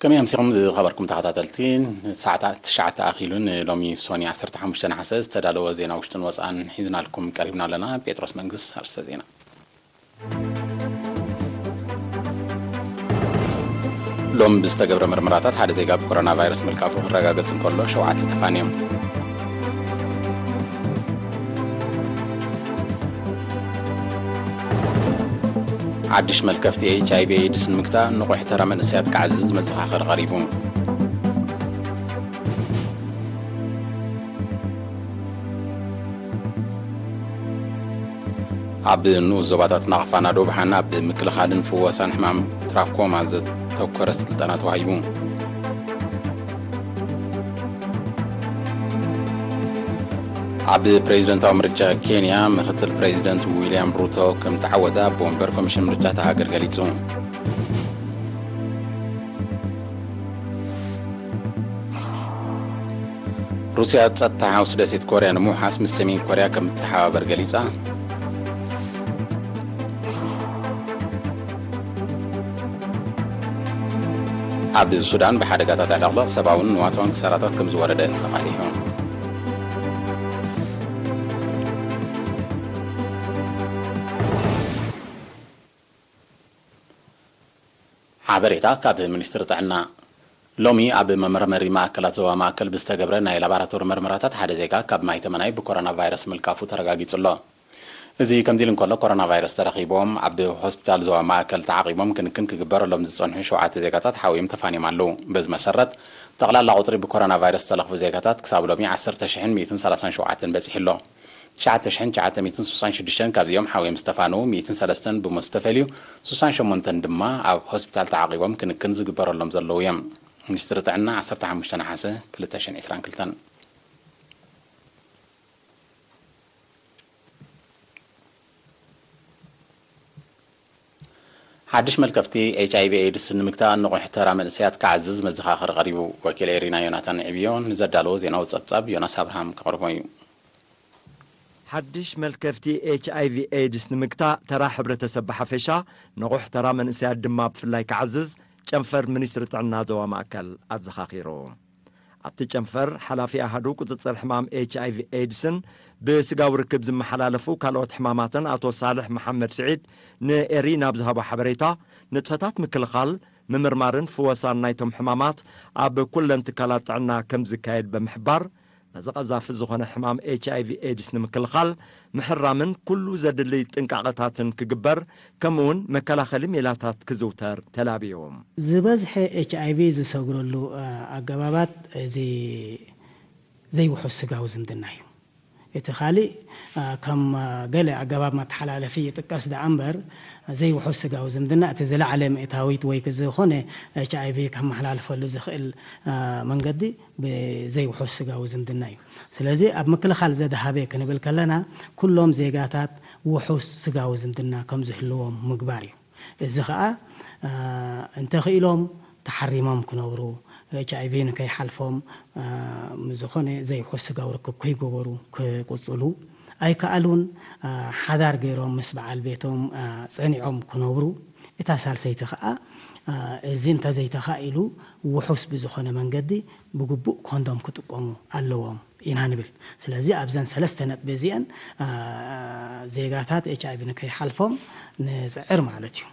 ከመይ ኣምሲኹም ዝኸበርኩም ተኸታተልቲ? ሰዓት ትሽዓተ ኣኺሉ ንሎሚ ሶኒ ዓሰርተ ሓሙሽተ ነሓሰ ዝተዳለወ ዜና ውሽጥን ወፃእን ሒዝናልኩም ቀሪብና ኣለና። ጴጥሮስ መንግስት፣ ኣርእስተ ዜና። ሎም ብዝተገብረ ምርመራታት ሓደ ዜጋ ብኮሮና ቫይረስ ምልካፉ ክረጋገጽ እንከሎ፣ ሸውዓተ ተፋንዮም። ሓድሽ መልከፍቲ ኤች ኣይ ቪ ኤድስ ንምግታእ ንቑሕ ተራ መንእሰያት ክዓዝዝ መዘኻኸሪ ቀሪቡ። ኣብ ንኡስ ዞባታት ናቕፋ ናደው ብሓን ኣብ ምክልኻልን ፍወሳን ሕማም ትራኮማ ዘተኮረ ስልጠና ተዋሂቡ። ኣብ ፕሬዝደንታዊ ምርጫ ኬንያ ምክትል ፕሬዝደንት ዊልያም ሩቶ ከም ተዓወተ ኣቦ ወንበር ኮሚሽን ምርጫ እታ ሃገር ገሊጹ። ሩስያ ጸጥታ ሓውሲ ደሴት ኮርያ ንምውሓስ ምስ ሰሜን ኮርያ ከም እትተሓባበር ገሊጻ። ኣብ ሱዳን ብሓደጋታት ዕለቕለቕ ሰብኣውን ንዋታውን ክሳራታት ከም ዝወረደ ተቓሊሑ። ሓበሬታ ካብ ሚኒስትሪ ጥዕና። ሎሚ ኣብ መመርመሪ ማእከላት ዞባ ማእከል ብዝተገብረ ናይ ላቦራቶሪ መርመራታት ሓደ ዜጋ ካብ ማይ ተመናይ ብኮሮና ቫይረስ ምልካፉ ተረጋጊጹ ኣሎ። እዚ ከምዚ ኢሉ እንከሎ፣ ኮሮና ቫይረስ ተረኺቦም ኣብ ሆስፒታል ዞባ ማእከል ተዓቒቦም ክንክን ክግበረሎም ዝጸንሑ ሸውዓተ ዜጋታት ሓውዮም ተፋንዮም ኣለዉ። በዚ መሰረት፣ ጠቕላላ ቁጽሪ ብኮሮና ቫይረስ ዝተለኽፉ ዜጋታት ክሳብ ሎሚ ዓሰርተ ሽሕን ሚእትን ሰላሳን ሸውዓተን በጺሑ ኣሎ። ትሽዓተ ሽሕን ትሽዓተ ሚእትን ስሳን ሽዱሽተን ካብዚኦም ሓውዮም ዝተፋነዉ፣ ሚእትን ሰለስተን ብሞት ዝተፈልዩ፣ ስሳን ሸሞንተን ድማ ኣብ ሆስፒታል ተዓቒቦም ክንክን ዝግበረሎም ዘለዉ እዮም። ሚኒስትሪ ጥዕና፣ ዓሰርተ ሓሙሽተ ነሓሰ ክልተ ሽሕን ዕስራን ክልተን። ሓድሽ መልከፍቲ ኤች ኣይ ቪ ኤድስ ንምግታእ ንቑሕ ተራ መንእሰያት ክዓዝዝ መዘኻኸሪ ቀሪቡ። ወኪል ኤሪና ዮናታን ዕብዮ ንዘዳለዎ ዜናዊ ጸብጻብ ዮናስ ኣብርሃም ከቕርቦ እዩ። ሓድሽ መልከፍቲ ኤች ኣይ ቪ ኤድስ ንምግታእ ተራ ሕብረተሰብ ብሓፈሻ፣ ንቑሕ ተራ መንእሰያት ድማ ብፍላይ ክዓዝዝ ጨንፈር ሚኒስትሪ ጥዕና ዞባ ማእከል ኣዘኻኺሩ። ኣብቲ ጨንፈር ሓላፊ ኣሃዱ ቁጽጽር ሕማም ኤች ኣይ ቪ ኤድስን ብስጋዊ ርክብ ዝመሓላለፉ ካልኦት ሕማማትን ኣቶ ሳልሕ መሓመድ ስዒድ ንኤሪ ናብ ዝሃቦ ሓበሬታ፣ ንጥፈታት ምክልኻል፣ ምምርማርን ፍወሳን ናይቶም ሕማማት ኣብ ኩለን ትካላት ጥዕና ከም ዝካየድ ብምሕባር፣ ነዚ ቀዛፊ ዝኾነ ሕማም ኤች ኣይ ቪ ኤድስ ንምክልኻል ምሕራምን ኩሉ ዘድሊ ጥንቃቐታትን ክግበር፣ ከምኡውን መከላኸሊ ሜላታት ክዝውተር ተላብዩ። ዝበዝሐ ኤች ኣይ ቪ ዝሰግረሉ፣ አ፣ ኣገባባት እዚ ዘይውሑስ ስጋዊ ዝምድና እዩ። እቲ ካልእ፣ አ፣ ከም፣ አ፣ ገለ ኣገባብ መተሓላለፊ ይጥቀስ ደኣ እምበር፣ ዘይውሑስ ስጋዊ ዝምድና እቲ ዝለዓለ ምእታዊት ወይ ዝኾነ ኤች ኣይ ቪ ከመሓላልፈሉ ዝኽእል፣ አ፣ መንገዲ ብዘይውሑስ ስጋዊ ዝምድና እዩ። ስለዚ ኣብ ምክልኻል ዘድሃበ ክንብል ከለና፣ ኩሎም ዜጋታት ውሑስ ስጋዊ ዝምድና ከም ዝህልዎም ምግባር እዩ። እዚ ኸኣ፣ አ፣ እንተኽኢሎም ተሓሪሞም ክነብሩ፣ ኤች ኣይ ቪ ንከይሓልፎም፣ አ፣ ዝኾነ ዘይውሑስ ስጋዊ ርክብ ከይገበሩ ክቕጽሉ፣ ኣይከኣሉን፣ አ፣ ሓዳር ገይሮም ምስ በዓል ቤቶም፣ አ፣ ጸኒዖም ክነብሩ፣ እታ ሳልሰይቲ ኸኣ፣ አ፣ እዚ እንተዘይተኻኢሉ ውሑስ ብዝኾነ መንገዲ ብግቡእ ኮንዶም ክጥቀሙ ኣለዎም ኢና ንብል። ስለዚ ኣብዘን ሰለስተ ነጥቢ እዚአን፣ አ፣ ዜጋታት ኤች ኣይ ቪ ንከይሓልፎም ንጽዕር ማለት እዩ።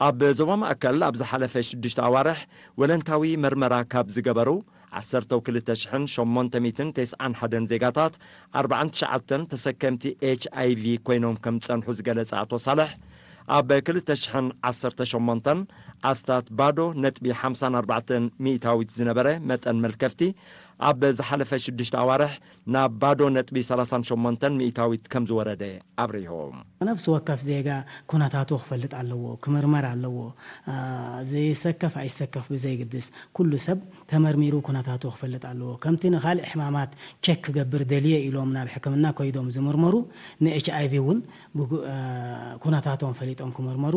ኣብ ዞባ ማእከል ኣብ ዝሓለፈ ሽዱሽተ ኣዋርሕ ወለንታዊ መርመራ ካብ ዝገበሩ ዓሰርተ ክልተ ሽሕን ሸሞንተ ሚእትን ተስዓን ሓደን ዜጋታት ኣርባዓን ትሽዓተን ተሰከምቲ ኤች ኣይ ቪ ኮይኖም ከም ዝጸንሑ ዝገለጸ ኣቶ ሳልሕ፣ ኣብ ክልተ ሽሕን ዓሰርተ ሸሞንተን ኣስታት ባዶ ነጥቢ ሓምሳን ኣርባዕተን ሚእታዊት ዝነበረ መጠን መልከፍቲ፣ ኣብ ዝሓለፈ ሽዱሽተ ኣዋርሕ ናብ ባዶ ነጥቢ ሰላሳን ሸሞንተን ሚእታዊት ከም ዝወረደ ኣብሪሁ። ነፍሲ ወከፍ ዜጋ ኩነታቱ ክፈልጥ ኣለዎ፣ ክምርመር ኣለዎ። አ፣ ዘይሰከፍ ኣይሰከፍ ብዘይግድስ፣ ኩሉ ሰብ ተመርሚሩ ኩነታቱ ክፈልጥ ኣለዎ። ከምቲ ንኻልእ ሕማማት ቸክ ክገብር ደልየ ኢሎም ናብ ሕክምና ከይዶም ዝምርመሩ፣ ን ኤች ኣይ ቪ እውን ብጉ-፣ አ፣ ኩነታቶም ፈሊጦም ክምርመሩ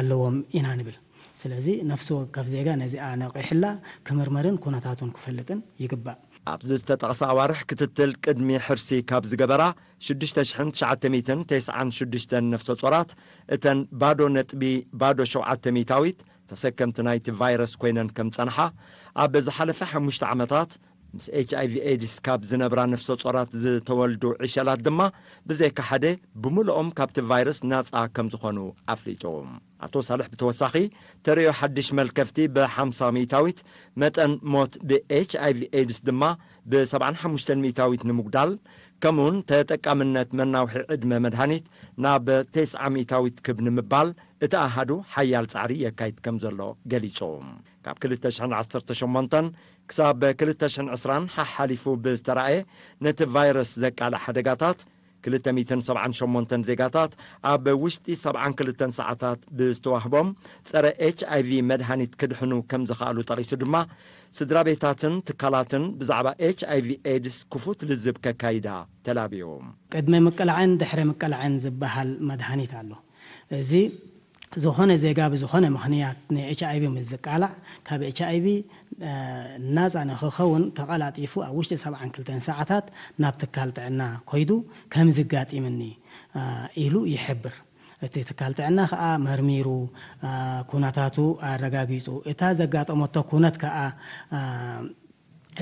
ኣለዎም ኢና ንብል። ስለዚ ነፍሲ ወከፍ ዜጋ ነዚኣ ነቒሕላ ክምርመርን ኩነታቱን ክፈልጥን ይግባእ። ኣብዚ ዝተጠቕሰ ኣዋርሕ ክትትል ቅድሚ ሕርሲ ካብ ዝገበራ ሽዱሽተ ሽሕን ትሽዓተ ሚእትን ተስዓን ሽዱሽተን ነፍሰ ጾራት፣ እተን ባዶ ነጥቢ ባዶ ሸውዓተ ሚእታዊት ተሰከምቲ ናይቲ ቫይረስ ኮይነን ከም ጸንሓ፣ ኣብ ዝሓለፈ ሓሙሽተ ዓመታት ምስ ኤች ኣይ ቪ ኤድስ ካብ ዝነብራ ነፍሰ ጾራት ዝተወልዱ ዕሸላት ድማ ብዘይካ ሓደ ብምልኦም ካብቲ ቫይረስ ናጻ ከም ዝኾኑ ኣፍሊጡ። ኣቶ ሳልሕ ብተወሳኺ፣ ተርእዮ ሓድሽ መልከፍቲ ብ ሓምሳ ሚእታዊት፣ መጠን ሞት ብ ኤች ኣይ ቪ ኤድስ ድማ ብ ሰብዓን ሓሙሽተን ሚእታዊት ንምጉዳል፣ ከምኡውን ተጠቃምነት መናውሒ ዕድመ መድሃኒት ናብ ተስዓ ሚእታዊት ክብ ንምባል እቲ ኣሃዱ ሓያል ጻዕሪ የካይድ ከም ዘሎ ገሊጹ። ካብ ክልተ ሽሕን ዓሰርተ ሸሞንተን ክሳብ ክልተ ሽሕን ዕስራን ሓሓሊፉ ብዝተራእየ ነቲ ቫይረስ ዘቃልዕ ሓደጋታት፣ ክልተ ሚእትን ሰብዓን ሸሞንተን ዜጋታት ኣብ ውሽጢ ሰብዓን ክልተን ሰዓታት ብዝተዋህቦም ጸረ ኤች ኣይ ቪ መድሃኒት ክድሕኑ ከም ዝኸኣሉ ጠቒሱ ድማ፣ ስድራ ቤታትን ትካላትን ብዛዕባ ኤች ኣይ ቪ ኤድስ ክፉት ልዝብ ከካይዳ ተላብዩ። ቅድመ ምቅላዕን ድሕረ ምቅላዕን ዝበሃል መድሃኒት ኣሎ። እዚ ዝኾነ ዜጋ ብዝኾነ ምኽንያት ን ኤች ኣይ ቪ ምስ ዝቃላዕ፣ ካብ ኤች ኣይ ቪ ናጻ ንኽኸውን ተቐላጢፉ ኣብ ውሽጢ ሰብዓን ክልተን ሰዓታት ናብ ትካል ጥዕና ኮይዱ ከም ዝጋጢምኒ ኢሉ ይሕብር። እቲ ትካል ጥዕና ከኣ መርሚሩ ኩነታቱ ኣረጋጊጹ፣ እታ ዘጋጠመቶ ኩነት ከኣ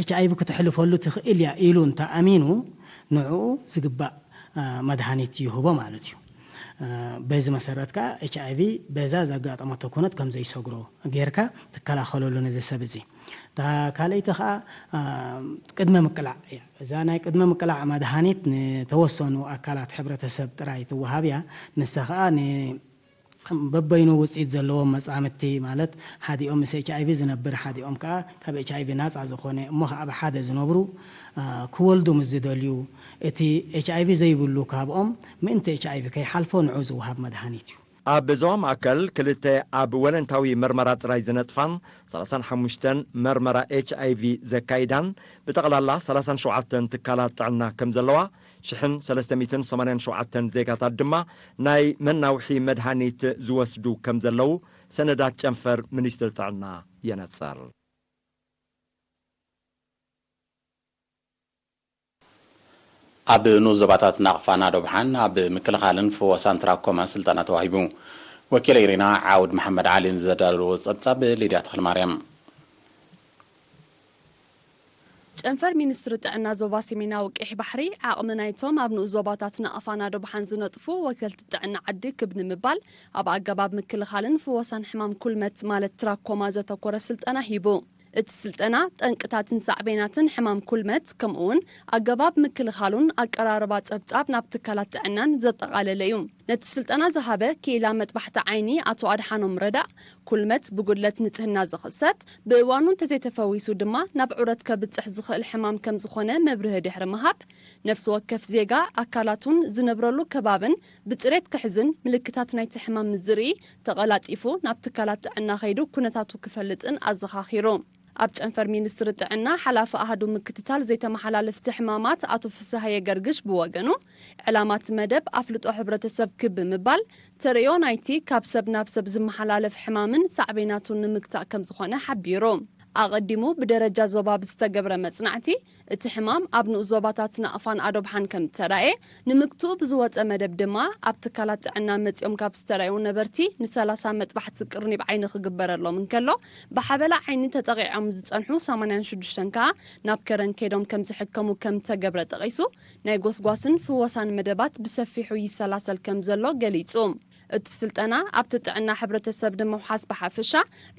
ኤች ኣይ ቪ ክትሕልፈሉ ትኽእል እያ ኢሉ እንተ ኣሚኑ፣ ንዕኡ ዝግባእ መድሃኒት ይህቦ ማለት እዩ። በዚ መሰረት ከኣ ኤች ኣይ ቪ በዛ ዘጋጠመቶ ኩነት ከም ዘይሰግሮ ጌርካ ትከላኸለሉ ነዚ ሰብ እዚ። እታ ካልኣይቲ ከኣ ቅድመ ምቅላዕ እያ። እዛ ናይ ቅድመ ምቅላዕ መድሃኒት ንተወሰኑ ኣካላት ሕብረተሰብ ጥራይ ትወሃብ እያ። ንሳ ከኣ ን በበይኑ ውጽኢት ዘለዎም መጻምድቲ፣ ማለት ሓዲኦም ምስ ኤች ኣይ ቪ ዝነብር፣ ሓዲኦም ከኣ ካብ ኤች ኣይ ቪ ናጻ ዝኾነ እሞ ከኣ ብሓደ ዝነብሩ ክወልዱ ምስ ዝደልዩ፣ እቲ ኤች ኣይ ቪ ዘይብሉ ካብኦም ምእንቲ ኤች ኣይ ቪ ከይሓልፎ ንዑ ዝወሃብ መድሃኒት እዩ። ኣብ ዞባ ማእከል ክልተ ኣብ ወለንታዊ መርመራ ጥራይ ዝነጥፋን ሰላሳን ሓሙሽተን መርመራ ኤች ኣይ ቪ ዘካይዳን ብጠቕላላ ሰላሳን ሸውዓተን ትካላት ጥዕና ከም ዘለዋ፣ ሽሕን ሰለስተ ሚእትን ሰማንያን ሸውዓተን ዜጋታት ድማ ናይ መናውሒ መድሃኒት ዝወስዱ ከም ዘለዉ ሰነዳት ጨንፈር ሚኒስትሪ ጥዕና የነጽር። ኣብ ንኡስ ዞባታት ናቕፋን ኣዶብሓን ኣብ ምክልኻልን ፍወሳን ትራኮማ ስልጠና ተዋሂቡ። ወኪለ ኢሪና ዓውድ መሓመድ ዓሊ ንዘዳለዎ ጸብጻብ ሊድያ ተኽለማርያም። ጨንፈር ሚኒስትሪ ጥዕና ዞባ ሰሜናዊ ቀይሕ ባሕሪ፣ ዓቕሚ ናይቶም ኣብ ንኡስ ዞባታት ናቕፋን ኣዶብሓን ዝነጥፉ ወከልቲ ጥዕና ዓዲ ክብ ንምባል፣ ኣብ ኣገባብ ምክልኻልን ፍወሳን ሕማም ኩልመት ማለት ትራኮማ ዘተኮረ ስልጠና ሂቡ። እቲ ስልጠና፣ ጠንቅታትን ሳዕቤናትን ሕማም ኩልመት፣ ከምኡውን ኣገባብ ምክልኻሉን ኣቀራርባ ጸብጻብ ናብ ትካላት ጥዕናን ዘጠቓለለ እዩ። ነቲ ስልጠና ዝሃበ ክኢላ መጥባሕቲ ዓይኒ ኣቶ ኣድሓኖም ረዳእ፣ ኩልመት ብጉድለት ንጽህና ዝኽሰት፣ ብእዋኑ እንተዘይተፈዊሱ ድማ ናብ ዑረት ከብጽሕ ዝኽእል ሕማም ከም ዝኾነ መብርሂ ድሕሪ ምሃብ፣ ነፍሲ ወከፍ ዜጋ ኣካላቱን ዝነብረሉ ከባብን ብጽሬት ክሕዝን ምልክታት ናይቲ ሕማም ምስ ዝርኢ፣ ተቐላጢፉ ናብ ትካላት ጥዕና ከይዱ ኩነታቱ ክፈልጥን ኣዘኻኺሩ። ኣብ ጨንፈር ሚኒስትሪ ጥዕና ሓላፊ ኣሃዱ ምክትታል ዘይተመሓላለፍቲ ሕማማት ኣቶ ፍስሃየ ገርግሽ ብወገኑ፣ ዕላማ እቲ መደብ ኣፍልጦ ሕብረተሰብ ክብ ብምባል፣ ተርእዮ ናይቲ ካብ ሰብ ናብ ሰብ ዝመሓላለፍ ሕማምን ሳዕቤናቱን ንምግታእ ከም ዝኾነ ሓቢሩ። ኣቐዲሙ ብደረጃ ዞባ ብዝተገብረ መጽናዕቲ፣ እቲ ሕማም ኣብ ንኡስ ዞባታት ናቕፋን ኣዶብሓን ከም እተራእየ፣ ንምግትኡ ብዝወጸ መደብ ድማ ኣብ ትካላት ጥዕና መጺኦም ካብ ዝተራእዩ ነበርቲ ንሰላሳ መጥባሕቲ ቅርኒብ ዓይኒ ክግበረሎም እንከሎ፣ ብሓበላ ዓይኒ ተጠቒዖም ዝጸንሑ ሰማንያን ሽዱሽተን ከኣ ናብ ከረን ከይዶም ከም ዝሕከሙ ከም እተገብረ ጠቒሱ፣ ናይ ጎስጓስን ፍወሳን መደባት ብሰፊሑ ይሰላሰል ከም ዘሎ ገሊጹ። እቲ ስልጠና ኣብቲ ጥዕና ሕብረተሰብ ንምውሓስ ብሓፈሻ፣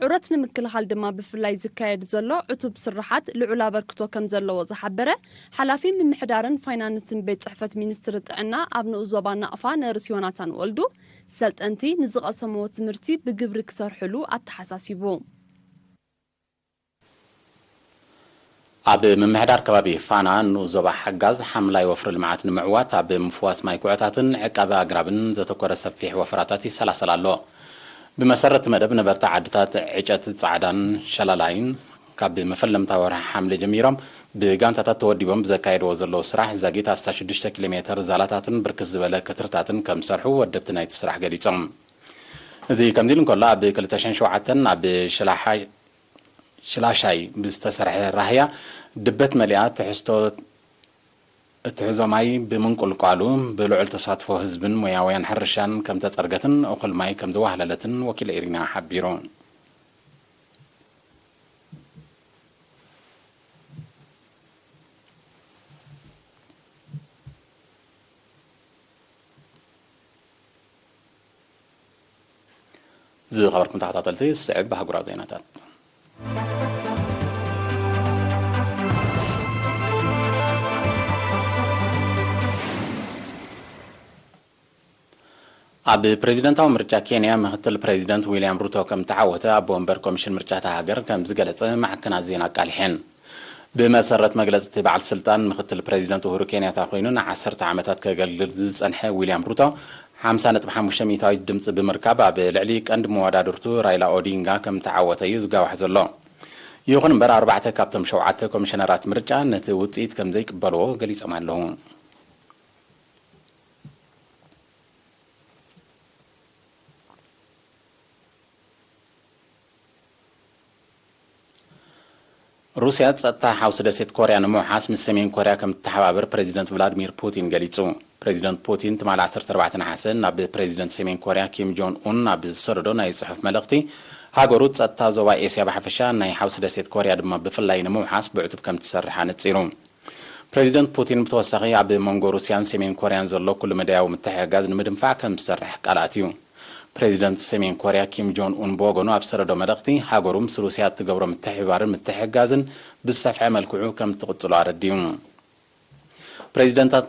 ዑረት ንምክልኻል ድማ ብፍላይ ዝካየድ ዘሎ ዕቱብ ስርሓት ልዑል ኣበርክቶ ከም ዘለዎ ዝሓበረ ሓላፊ ምምሕዳርን ፋይናንስን ቤት ጽሕፈት ሚኒስትሪ ጥዕና ኣብ ንኡስ ዞባ ናቕፋ ነርስ ዮናታን ወልዱ፣ ሰልጠንቲ ንዝቐሰምዎ ትምህርቲ ብግብሪ ክሰርሕሉ ኣተሓሳሲቡ። ኣብ ምምሕዳር ከባቢ ፋና ንኡስ ዞባ ሓጋዝ ሓምላይ ወፍሪ ልምዓት ንምዕዋት ኣብ ምፍዋስ ማይ ኩዕታትን ዕቃበ ኣግራብን ዘተኮረ ሰፊሕ ወፈራታት ይሰላሰል ኣሎ። ብመሰረት መደብ ነበርቲ ዓድታት ዕጨት ጻዕዳን ሸላላይን ካብ መፈለምታ ወርሒ ሓምለ ጀሚሮም ብጋንታታት ተወዲቦም ብዘካየድዎ ዘለዉ ስራሕ ዛጊት ኣስታት ሽዱሽተ ኪሎ ሜተር ዛላታትን ብርክት ዝበለ ክትርታትን ከም ዝሰርሑ ወደብቲ ናይቲ ስራሕ ገሊጾም። እዚ ከምዚ ኢሉ እንከሎ፣ ኣብ ክልተ ሽሕን ሸውዓተን ኣብ ሽላሓ ሽላሻይ ብዝተሰርሐ ራህያ ድበት መሊኣ ትሕዝቶ እትሕዞ ማይ ብምንቁልቋሉ ብልዑል ተሳትፎ ህዝብን ሞያውያን ሕርሻን ከም ተጸርገትን እኹል ማይ ከም ዝዋህለለትን ወኪል ኤሪና ሓቢሩ። ዝኸበርኩም ተኸታተልቲ፣ ዝስዕብ ኣህጉራዊ ዜናታት። ኣብ ፕሬዚደንታዊ ምርጫ ኬንያ፣ ምክትል ፕሬዚደንት ዊልያም ሩቶ ከም ተዓወተ ኣቦ ወንበር ኮሚሽን ምርጫ እታ ሃገር ከም ዝገለጸ ማዕከናት ዜና ኣቃሊሐን። ብመሰረት መግለጺ እቲ በዓል ስልጣን፣ ምክትል ፕሬዚደንት ኡሁሩ ኬንያታ ኮይኑ ንዓሰርተ ዓመታት ከገልግል ዝጸንሐ ዊልያም ሩቶ፣ ሓምሳ ነጥቢ ሓሙሽተ ሚእታዊት ድምጺ ብምርካብ፣ ኣብ ልዕሊ ቀንዲ መወዳድርቱ ራይላ ኦዲንጋ ከም ተዓወተ እዩ ዝጋዋሕ ዘሎ። ይኹን እምበር፣ ኣርባዕተ ካብቶም ሸውዓተ ኮሚሽነራት ምርጫ ነቲ ውጽኢት ከም ዘይቅበልዎ ገሊጾም ኣለዉ። ሩስያ ጸጥታ ሓውሲ ደሴት ኮርያ ንምውሓስ ምስ ሰሜን ኮርያ ከም ትተሓባበር ፕሬዚደንት ቭላድሚር ፑቲን ገሊጹ። ፕሬዚደንት ፑቲን ትማሊ ዓሰርተ ኣርባዕተ ነሓሰ ናብ ፕሬዚደንት ሰሜን ኮርያ ኪም ጆን ኡን ኣብ ዝሰደዶ ናይ ጽሑፍ መልእኽቲ፣ ሃገሩ ጸጥታ ዞባ ኤስያ ብሓፈሻ፣ ናይ ሓውሲ ደሴት ኮርያ ድማ ብፍላይ ንምውሓስ ብዕቱብ ከም ትሰርሕ ኣነጺሩ። ፕሬዚደንት ፑቲን ብተወሳኺ ኣብ መንጎ ሩስያን ሰሜን ኮርያን ዘሎ ኩሉ መዳያዊ ምትሕግጋዝ ንምድንፋዕ ከም ዝሰርሕ ቃል ኣትዩ። ፕሬዚደንት ሰሜን ኮርያ ኪም ጆን ኡን ብወገኑ ኣብ ዝሰደዶ መልእኽቲ፣ ሃገሩ ምስ ሩስያ እትገብሮ ምትሕብባርን ምትሕግጋዝን ብዝሰፍሐ መልክዑ ከም ትቕጽሎ ኣረዲኡ። ፕሬዚደንታት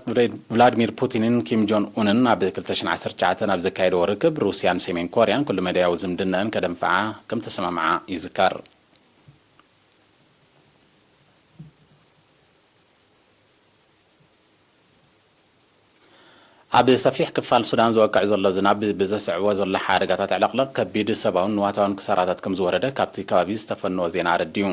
ቭላድሚር ፑቲንን ኪም ጆን ኡንን ኣብ ክልተ ሽሕን ዓሰርተ ትሽዓተን ኣብ ዘካየድዎ ርክብ፣ ሩስያን ሰሜን ኮርያን ኩሉ መዳያዊ ዝምድናኣን ከደንፍዓ ከም ተሰማምዓ ይዝከር። ኣብ ሰፊሕ ክፋል ሱዳን ዝወቅዕ ዘሎ ዝናብ ብዘስዕቦ ዘሎ ሓደጋታት ዕለቕለቕ፣ ከቢድ ሰብኣውን ንዋታውን ክሳራታት ከም ዝወረደ ካብቲ ከባቢ ዝተፈነወ ዜና ኣረዲኡ።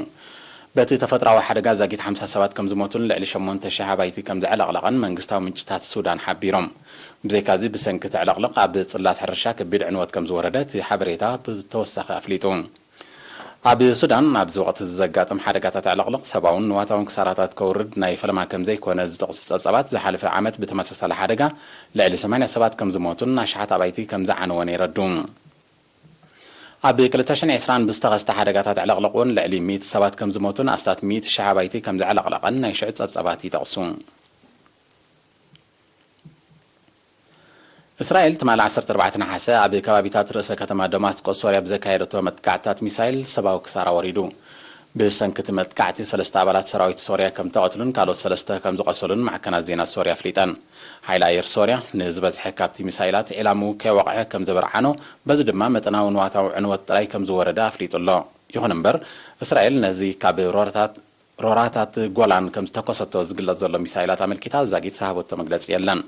በቲ ተፈጥሮኣዊ ሓደጋ ዛጊት ሓምሳ ሰባት ከም ዝሞቱን ልዕሊ ሸሞንተ ሽሕ ኣባይቲ ከም ዘዕለቕለቐን መንግስታዊ ምንጭታት ሱዳን ሓቢሮም። ብዘይካዚ፣ ብሰንኪ እቲ ዕለቕለቕ ኣብ ጽላት ሕርሻ ከቢድ ዕንወት ከም ዝወረደ እቲ ሓበሬታ ብተወሳኺ ኣፍሊጡ። ኣብ ሱዳን ኣብዚ ወቕቲ ዘጋጥም ሓደጋታት ዕለቕለቕ ሰብኣውን ንዋታውን ክሳራታት ከውርድ ናይ ፈለማ ከም ዘይኮነ ዝጠቕሱ ጸብጻባት፣ ዝሓለፈ ዓመት ብተመሳሳሊ ሓደጋ ልዕሊ ሰማንያ ሰባት ከም ዝሞቱን ኣሽሓት ኣባይቲ ከም ዝዓነወን የረዱ። ኣብ ክልተ ሽሕን ዕስራን ብዝተኸስተ ሓደጋታት ዕለቕለቕ እውን ልዕሊ ሚእቲ ሰባት ከም ዝሞቱን ኣስታት ሚእቲ ሽሕ ኣባይቲ ከም ዘዕለቕለቐን ናይ ሽዑ ጸብጻባት ይጠቕሱ። እስራኤል ትማሊ ዓሰርተ ኣርባዕተ ነሓሰ ኣብ ከባቢታት ርእሰ ከተማ ደማስቆስ ሶርያ ብዘካየደቶ መጥቃዕትታት ሚሳይል ሰብኣዊ ክሳራ ወሪዱ። ብሰንኪ እቲ መጥቃዕቲ ሰለስተ ኣባላት ሰራዊት ሶርያ ከም ተቐትሉን ካልኦት ሰለስተ ከም ዝቖሰሉን ማዕከናት ዜና ሶርያ ኣፍሊጠን። ሓይሊ ኣየር ሶርያ ንዝበዝሐ ካብቲ ሚሳይላት ዒላምኡ ከይወቕዐ ከም ዘበርዓኖ፣ በዚ ድማ መጠናዊ ንዋታዊ ዕንወት ጥራይ ከም ዝወረደ ኣፍሊጡ ኣሎ። ይኹን እምበር፣ እስራኤል ነዚ ካብ ሮርታት ሮራታት ጎላን ከም ዝተኮሰቶ ዝግለጽ ዘሎ ሚሳይላት ኣመልኪታ ዛጊት ዝሃበቶ መግለጺ የለን።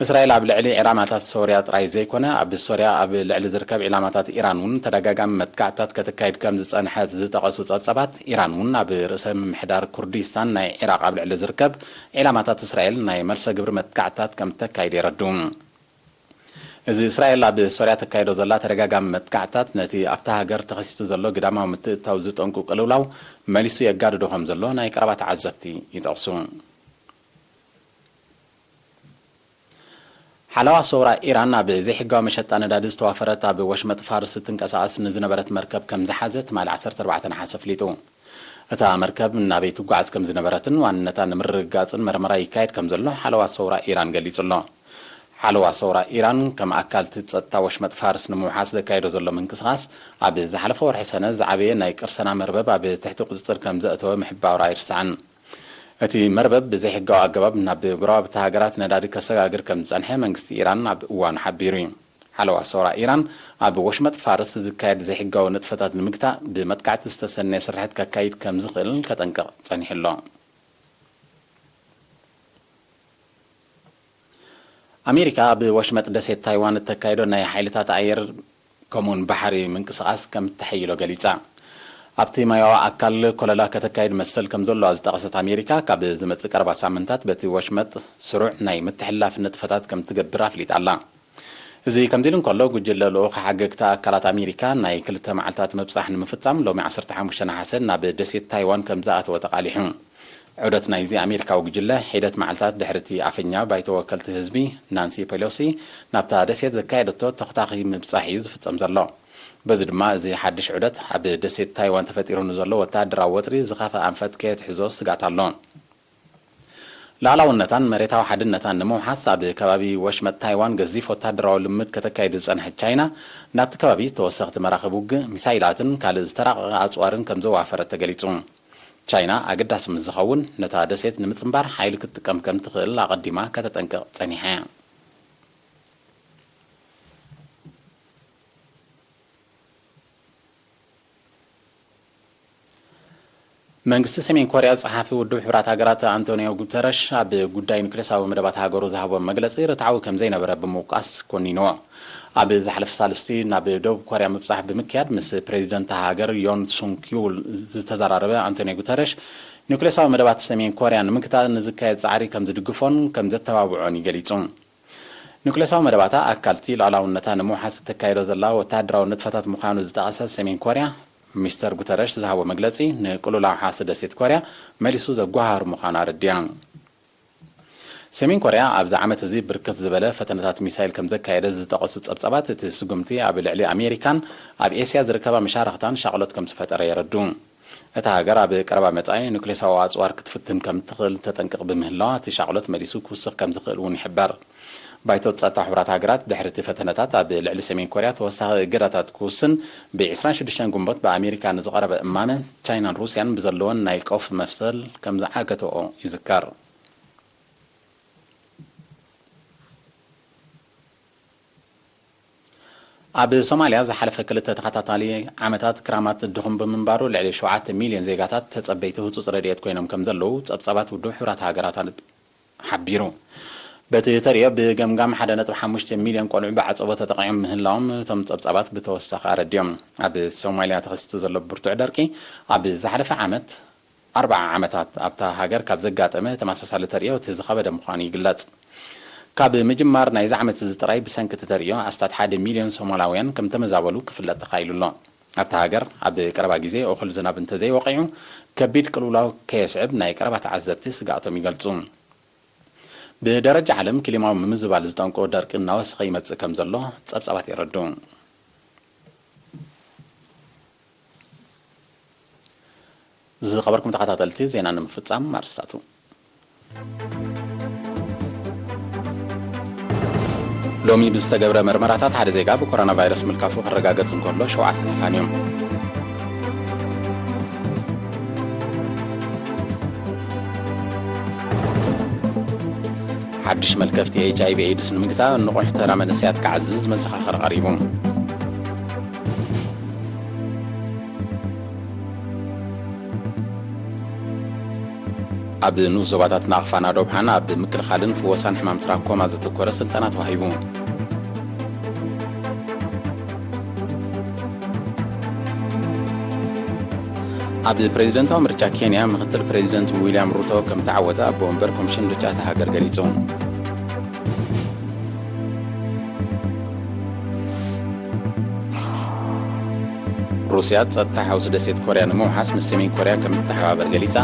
እስራኤል ኣብ ልዕሊ ዒላማታት ሶርያ ጥራይ ዘይኮነ፣ ኣብ ሶርያ ኣብ ልዕሊ ዝርከብ ዒላማታት ኢራን እውን ተደጋጋሚ መጥቃዕትታት ከተካይድ ከም ዝጸንሐት ዝጠቐሱ ጸብጻባት፣ ኢራን እውን ኣብ ርእሰ ምምሕዳር ኩርዲስታን ናይ ዒራቕ ኣብ ልዕሊ ዝርከብ ዒላማታት እስራኤል ናይ መልሰ ግብሪ መጥቃዕትታት ከም ተካይድ የረድኡ። እዚ እስራኤል ኣብ ሶርያ ተካይዶ ዘላ ተደጋጋሚ መጥቃዕትታት፣ ነቲ ኣብታ ሃገር ተኸሲቱ ዘሎ ግዳማዊ ምትእትታው ዝጠንቁ ቅልውላው መሊሱ የጋድዶ ከም ዘሎ ናይ ቀረባ ተዓዘብቲ ይጠቕሱ። ሓለዋ ሰውራ ኢራን፣ ኣብ ዘይሕጋዊ መሸጣ ነዳዲ ዝተዋፈረት ኣብ ወሽመጥ ፋርስ እትንቀሳቐስ ንዝነበረት መርከብ ከም ዝሓዘ ትማሊ ዓሰርተ ኣርባዕተ ነሓሰ ኣፍሊጡ። እታ መርከብ ናበይ ትጓዓዝ ከም ዝነበረትን ዋንነታ ንምርግጋጽን መርመራ ይካየድ ከም ዘሎ ሓለዋ ሰውራ ኢራን ገሊጹ ኣሎ። ሓለዋ ሰውራ ኢራን፣ ከም ኣካል እቲ ጸጥታ ወሽመጥ ፋርስ ንምውሓስ ዘካየዶ ዘሎ ምንቅስቓስ፣ ኣብ ዝሓለፈ ወርሒ ሰነ ዝዓበየ ናይ ቅርሰና መርበብ ኣብ ትሕቲ ቁጽጽር ከም ዘእተወ ምሕባሩ ኣይርሳዕን። እቲ መርበብ ብዘይሕጋዊ ኣገባብ ናብ ጎረባብቲ ሃገራት ነዳዲ ከሰጋግር ከም ዝጸንሐ መንግስቲ ኢራን ኣብ እዋኑ ሓቢሩ እዩ። ሓለዋ ሰውራ ኢራን፣ ኣብ ወሽመጥ ፋርስ ዝካየድ ዘይሕጋዊ ንጥፈታት ንምግታእ፣ ብመጥቃዕቲ ዝተሰነየ ስርሕት ከካይድ ከም ዝኽእል ከጠንቅቕ ጸኒሑ ኣሎ። ኣሜሪካ ኣብ ወሽመጥ ደሴት ታይዋን እተካይዶ ናይ ሓይልታት ኣየር ከምኡውን ባሕሪ ምንቅስቓስ ከም እተሐይሎ ገሊጻ። ኣብቲ ማያዊ ኣካል ኮለላ ከተካይድ መሰል ከም ዘለዋ ዝጠቐሰት ኣሜሪካ፣ ካብ ዝመጽእ ቀረባ ሳምንታት በቲ ወሽመጥ ስሩዕ ናይ ምትሕልላፍ ንጥፈታት ከም ትገብር ኣፍሊጣ ኣላ። እዚ ከምዚ ኢሉ እንከሎ፣ ጉጅለ ልኡኽ ሓገግታ ኣካላት ኣሜሪካ ናይ ክልተ መዓልታት ምብጻሕ ንምፍጻም ሎሚ ዓሰርተ ሓሙሽተ ነሓሰ ናብ ደሴት ታይዋን ከም ዝኣተወ ተቓሊሑ። ዑደት ናይዚ ኣሜሪካዊ ጉጅለ ሒደት መዓልታት ድሕሪ እቲ ኣፈኛ ባይቶ ወከልቲ ህዝቢ ናንሲ ፔሎሲ ናብታ ደሴት ዘካየደቶ ተኹታኺ ምብጻሕ እዩ ዝፍጸም ዘሎ። በዚ ድማ እዚ ሓድሽ ዑደት ኣብ ደሴት ታይዋን ተፈጢሩ ንዘሎ ወተሃደራዊ ወጥሪ ዝኸፍአ ኣንፈት ከየትሕዞ ስግኣት ኣሎ። ላዕላውነታን መሬታዊ ሓድነታን ንምውሓስ ኣብ ከባቢ ወሽመጥ ታይዋን ገዚፍ ወታደራዊ ልምምድ ከተካይድ ዝጸንሐት ቻይና፣ ናብቲ ከባቢ ተወሰኽቲ መራኽብ ውግእ፣ ሚሳይላትን ካልእ ዝተራቐቐ ኣጽዋርን ከም ዘዋፈረት ተገሊጹ። ቻይና ኣገዳሲ ምስ ዝኸውን፣ ነታ ደሴት ንምጽንባር ሓይሊ ክትጥቀም ከም ትኽእል ኣቐዲማ ከተጠንቅቕ ጸኒሓ እያ። መንግስቲ ሰሜን ኮርያ፣ ጸሓፊ ውድብ ሕቡራት ሃገራት ኣንቶኒዮ ጉተረሽ ኣብ ጉዳይ ኑክሌሳዊ መደባት ሃገሩ ዝሃቦ መግለጺ ርትዓዊ ከም ዘይነበረ ብምውቃስ ኮኒንዎ። ኣብ ዝሓለፈ ሳልስቲ ናብ ደቡብ ኮርያ ምብጻሕ ብምክያድ ምስ ፕሬዚደንት ሃገር ዮን ሱንክ ዩል ዝተዘራረበ ኣንቶኒዮ ጉተረሽ፣ ኑክሌሳዊ መደባት ሰሜን ኮርያ ንምክታል ንዝካየድ ጻዕሪ ከም ዝድግፎን ከም ዘተባብዖን እዩ ገሊጹ። ኑክሌሳዊ መደባታ ኣካልቲ ልዑላውነታ ንምውሓስ እተካይዶ ዘላ ወተሃደራዊ ንጥፈታት ምዃኑ ዝጠቐሰ ሰሜን ኮርያ፣ ሚስተር ጉተረሽ ዝሃቦ መግለጺ ንቅሉላው ሓሲ ደሴት ኮርያ መሊሱ ዘጓሃር ምዃኑ ኣረዲያ። ሰሜን ኮርያ ኣብዚ ዓመት እዚ ብርክት ዝበለ ፈተነታት ሚሳይል ከም ዘካየደ ዝጠቐሱ ጸብጻባት፣ እቲ ስጉምቲ ኣብ ልዕሊ ኣሜሪካን ኣብ ኤስያ ዝርከባ መሻርኽታን ሻቕሎት ከም ዝፈጠረ የረዱ። እታ ሃገር ኣብ ቀረባ መጻኢ ኑክሌሳዊ ኣጽዋር ክትፍትን ከም ትኽእል ተጠንቅቕ ብምህላዋ፣ እቲ ሻቕሎት መሊሱ ክውስኽ ከም ዝኽእል እውን ይሕበር። ባይቶ ጸጥታ ሕቡራት ሃገራት ድሕሪ እቲ ፈተነታት ኣብ ልዕሊ ሰሜን ኮርያ ተወሳኺ እገዳታት ክውስን፣ ብ ዕስራን ሽዱሽተን ግንቦት ብኣሜሪካ ንዝቐረበ እማመ፣ ቻይናን ሩስያን ብዘለወን ናይ ቀውፊ መሰል ከም ዝዓገተኦ ይዝከር። ኣብ ሶማልያ ዝሓለፈ ክልተ ተኸታታሊ ዓመታት ክራማት ድኹም ብምንባሩ፣ ልዕሊ ሸውዓተ ሚልዮን ዜጋታት ተጸበይቲ ህጹጽ ረድኤት ኮይኖም ከም ዘለዉ ጸብጻባት ውድብ ሕቡራት ሃገራት ሓቢሩ። በቲ ተርእዮ፣ ብገምጋም ሓደ ነጥቢ ሓሙሽተ ሚልዮን ቆልዑ ብዓጸቦ ተጠቒዖም ምህላዎም እቶም ጸብጻባት ብተወሳኺ ኣረዲኦም። ኣብ ሶማልያ ተኸሲቱ ዘሎ ብርቱዕ ደርቂ፣ ኣብ ዝሓለፈ ዓመት ኣርብዓ ዓመታት ኣብታ ሃገር ካብ ዘጋጠመ ተመሳሳሊ ተርእዮ እቲ ዝኸበደ ምዃኑ ይግለጽ። ካብ ምጅማር ናይዚ ዓመት እዚ ጥራይ ብሰንኪ እቲ ተርእዮ ኣስታት ሓደ ሚልዮን ሶማላውያን ከም ተመዛበሉ ክፍለጥ ተኻኢሉ ኣሎ። ኣብታ ሃገር ኣብ ቀረባ ግዜ እኹል ዝናብ እንተዘይወቒዑ፣ ከቢድ ቅልውላው ከየስዕብ ናይ ቀረባ ተዓዘብቲ ስግኣቶም ይገልጹ። ብደረጃ ዓለም ክሊማዊ ምምዝባል ዝጠንቆ ደርቂ እናወሰኸ ይመጽእ ከም ዘሎ ጸብጻባት የረድኡ። ዝኸበርኩም ተኸታተልቲ፣ ዜና ንምፍጻም ኣርስታቱ። ሎሚ ብዝተገብረ መርመራታት ሓደ ዜጋ ብኮሮና ቫይረስ ምልካፉ ክረጋገጽ እንከሎ፣ ሸውዓተ ተፋንዮም። ሓድሽ መልከፍቲ ኤች ኣይ ቪ ኤድስ ንምግታእ ንቑሕ ተራ መንእሰያት ክዓዝዝ መዘኻኸሪ ቀሪቡ። ኣብ ንኡስ ዞባታት ናቕፋን ኣዶብሓን ኣብ ምክልኻልን ፍወሳን ሕማም ትራኮማ ዘተኮረ ስልጠና ተዋሂቡ። ኣብ ፕሬዚደንታዊ ምርጫ ኬንያ ምክትል ፕሬዚደንት ዊልያም ሩቶ ከም ተዓወተ ኣቦ ወንበር ኮሚሽን ምርጫ እታ ሃገር ገሊጹ። ሩስያ ጸጥታ ሓውሲ ደሴት ኮርያ ንምውሓስ ምስ ሰሜን ኮርያ ከም እትተሓባበር ገሊጻ።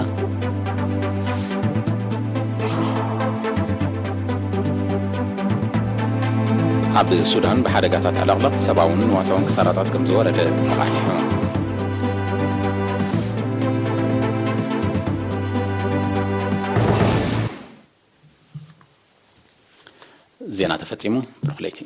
ኣብ ሱዳን ብሓደጋታት ዕለቕለቕ ሰብኣውን ንዋታውን ክሳራታት ከም ዝወረደ ተቓሊሑ። ዜና ተፈጺሙ። ብሩኽ ለይቲ።